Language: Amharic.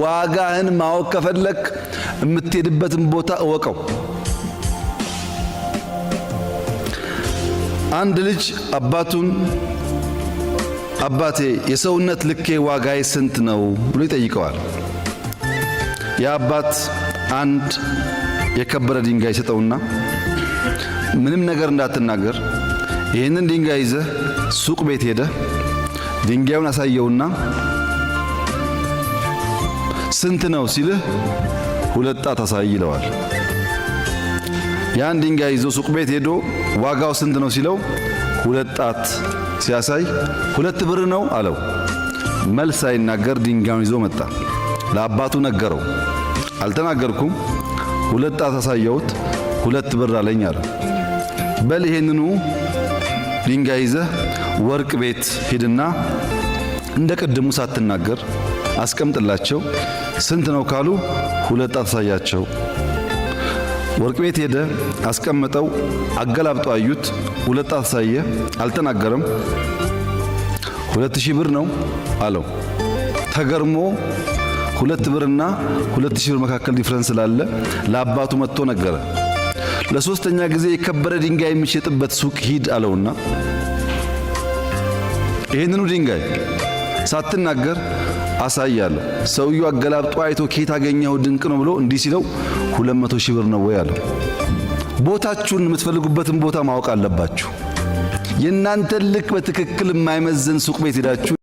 ዋጋህን ማወቅ ከፈለክ የምትሄድበትን ቦታ እወቀው። አንድ ልጅ አባቱን አባቴ የሰውነት ልኬ ዋጋዬ ስንት ነው ብሎ ይጠይቀዋል። የአባት አንድ የከበረ ድንጋይ ሰጠውና ምንም ነገር እንዳትናገር ይህንን ድንጋይ ይዘህ ሱቅ ቤት ሄደህ ድንጋዩን አሳየውና ስንት ነው ሲልህ ሁለት ጣት አሳይ ይለዋል። ያን ድንጋይ ይዞ ሱቅ ቤት ሄዶ ዋጋው ስንት ነው ሲለው ሁለት ጣት ሲያሳይ 2 ብር ነው አለው። መልስ ሳይናገር ድንጋዩን ይዞ መጣ። ለአባቱ ነገረው። አልተናገርኩም፣ ሁለት ጣት አሳየሁት፣ 2 ብር አለኝ አለው። በል ይሄንኑ ድንጋይ ይዘህ ወርቅ ቤት ሂድና እንደ ቅድሙ ሳትናገር አስቀምጥላቸው። ስንት ነው ካሉ ሁለት ጣት አሳያቸው። ወርቅ ቤት ሄደ፣ አስቀምጠው፣ አገላብጦ አዩት። ሁለት ጣት አሳየ፣ አልተናገረም። 2000 ብር ነው አለው። ተገርሞ 2 ብርና 2000 ብር መካከል difference ስላለ ለአባቱ መጥቶ ነገረ። ለሶስተኛ ጊዜ የከበረ ድንጋይ የሚሸጥበት ሱቅ ሂድ አለውና ይህንኑ ድንጋይ ሳትናገር አሳያለሁ። ሰውየው አገላብጦ አይቶ ከየት አገኘኸው ድንቅ ነው ብሎ እንዲህ ሲለው 200,000 ብር ነው ወይ አለው። ቦታችሁን የምትፈልጉበትን ቦታ ማወቅ አለባችሁ። የእናንተን ልክ በትክክል የማይመዝን ሱቅ ቤት ሄዳችሁ